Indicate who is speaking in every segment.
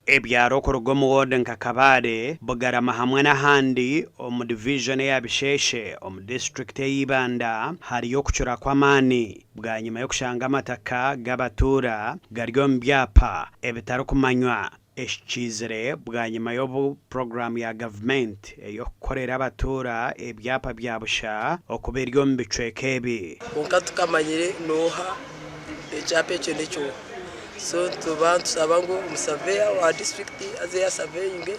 Speaker 1: Ebyaro okuruga omu woodi nka Kabale, Bugarama hamwe n'ahandi omu divijoni eya Bisheshe omu disiturikiti eya Ibanda hariyo okucura kw'amaani bwanyima y'okushanga amataka g'abatuura gari omu byapa ebitarikumanywa. Eki kiizire bwanyima y'obu puroguraamu ya gavumenti ey'okukorera abatuura ebyapa bya busha okuba eri omu bicweka ebi.
Speaker 2: Kwonka tukamanyire nooha ekyapa ekyo nekyooha so nituba nitusaba ngu omusaveya wa disiturikiti aze asaveyinge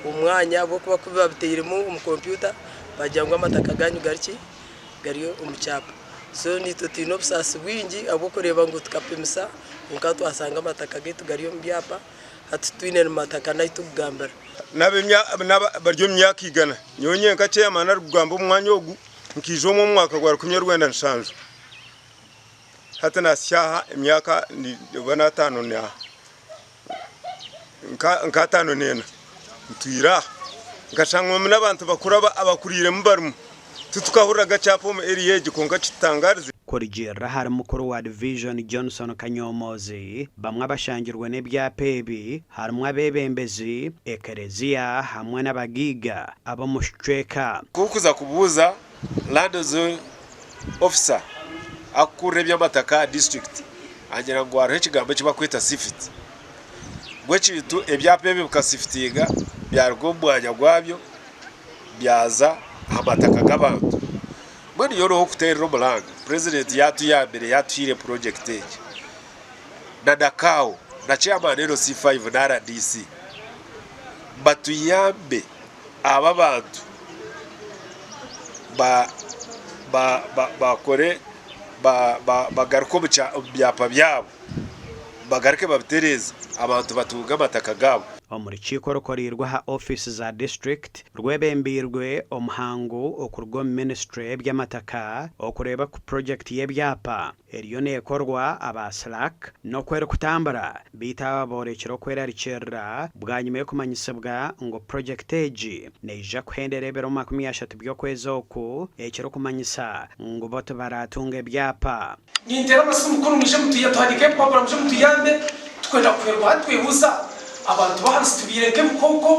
Speaker 2: omwanya ahabw'okuba ku babiteiremu omu kompyuta bagira ngu amataka ganyu gari ki gari omu kyapa so naitwe twine obusaasi bwingi ahabw'okureeba ngu tukapimisa kwonka twashanga amataka gaitu gari omu byapa hati titwine mataka n'ahu turikugambira.
Speaker 3: Bari omu myaka igana. Nyowe nyenka chairman arikugamba omu mwanya ogu nkaija omu omwaka gwa 1997. Hati nahitsya aha emyaka oba n'ataano na nka ataano n'ena ntwire aha. Nkashangwamu n'abantu bakuru abakuriiremu barimu. Titukahuriraga kyapa omu area egi kwonka kitutangarize.
Speaker 1: Kurugiirira ahari mukuru wa divijoni Johnson Kanyomozi, bamwe abashangirwe n'ebyapa ebi harimu abeebembezi, ekereziya hamwe n'abagaiga ab'omu kicweka.
Speaker 4: Ku orikuza kubuuza Land Officer arikukurira eby'amataka aha disiturikiti agira ngu hariho ekigambo eki barikweta sifiti. Mbwenu ekintu ebyapa ebi bikasifitinga byaruga omu mwanya gwabyo byaza aha mataka g'abantu. Mbwenu nyowe n'ow'okuteerera omuranga, purezidenti yaatuyambire yaatuhaire purojekiti egi na NACAO na chairman LC5 na rdc batuyambe aba abantu bakore bagaruke omu byapa byabo bagaruke babitereeze abantu batunge amataka gaabo.
Speaker 1: Omu rukiiko orukoreirwe aha ofiisi za disiturikiti rwebembeirwe omuhangu okuruga omu minisitule y'eby'amataka okureeba ku purogyekiti y'ebyapa eriyo neekorwa aba SLAAC n'oku erikutambura beitu aba boorekire okwerarikirira bwanyima y'okumanyisibwa ngu purogyekiti egi neija kuhendera ebiro 30 by'okwezi oku ekirikumanyisa ngu bo tibaratunga ebyapa.
Speaker 5: Ninteera amasimu kunu mwije mutuya tuhandiike empapura mwije mutuyambe tukwenda kuhwerwa hati twebuuza abantu b'ahansi tubaire nk'ebikooko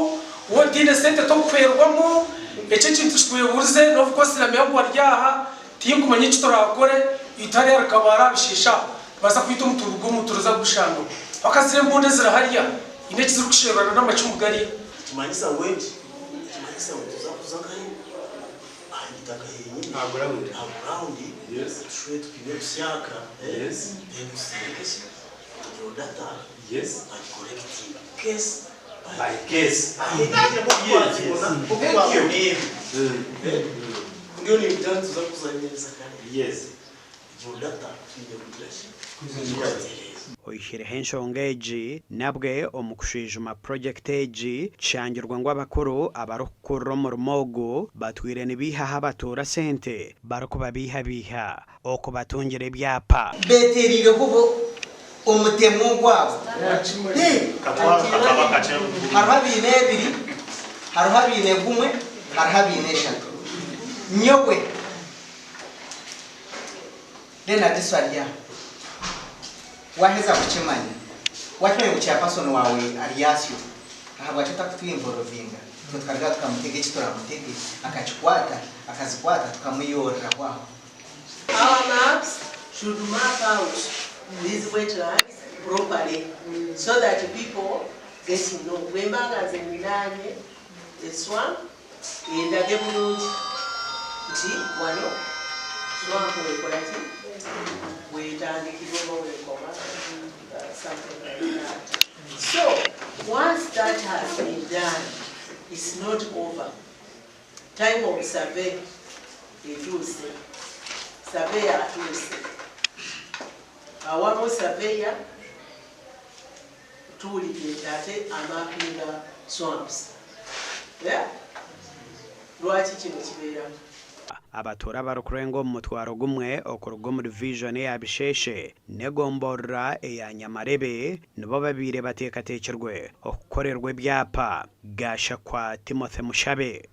Speaker 5: waaba otaine sente tokuhwerwamu ekyo ekintu kitwehurize n'obu siramya ngu ari aha tinkumanya eki turakore itwe hariya ahari Kabale aha Bisheshe aho nibaza kwita omutumbi gw'omuntu turaza kugushangaho paka ziri embundu eziri hariya haine eki zirikusherura n'amacumu gariya.
Speaker 6: Nikimanyisa ngu eki nikimanyisa ngu tuza kuza nkahi? Aha itaka henyini aha ground tushube tupime busyaka then tusindike ki egyo data bagikorekitinge case by case nkoku twabona ebi ndiyo ningira ngu nituza kuza nyensyakare egyo data twine kugira ki kugitereeza.
Speaker 1: Oyihireho enshonga egi, nabwe omu kushwijuma purogyekiti egi, kishangirwe ngu abakuru abarikukurira omurimo ogu batwire nibaihaho abatuura sente barikubabeihabeiha okubatungira ebyapa.
Speaker 7: Beetereireho bo omutemo ogwabo. Hariho abaine ebiri, hariho abaine gumwe, hariho abaine eshatu. Nyowe. Then Adiso ari aha. Waheza kukimanya, wakimanya ngu chairperson wawe ari asyo, ahabwaki otakutu involvinga itwe tukaruga aha tukamutega eki turamutege akakikwata, akazikwata tukamuyoreraho aho.
Speaker 8: Our maps should map out these wetlands properly so that people get to know. Bwemba nga nze ninaanye e swamp Endage bulungi nti wano swamp wekola ki wetandikira oba wekoma something like that. So once that has been done it's not over. Time of survey etuuse, surveyor atuuse. Awamu surveyor Tuwulidde nti ate amapinga swamps eh? Lwaki kino kibeeramu?
Speaker 1: Abatuura abarikurenga omu mutwaro gumwe okuruga omu divijoni eya Bisheshe n'egomborora eya Nyamarebe nibo babaire bateekateekirwe okukorerwa ebyapa, Gashakwa Timothy Mushabe.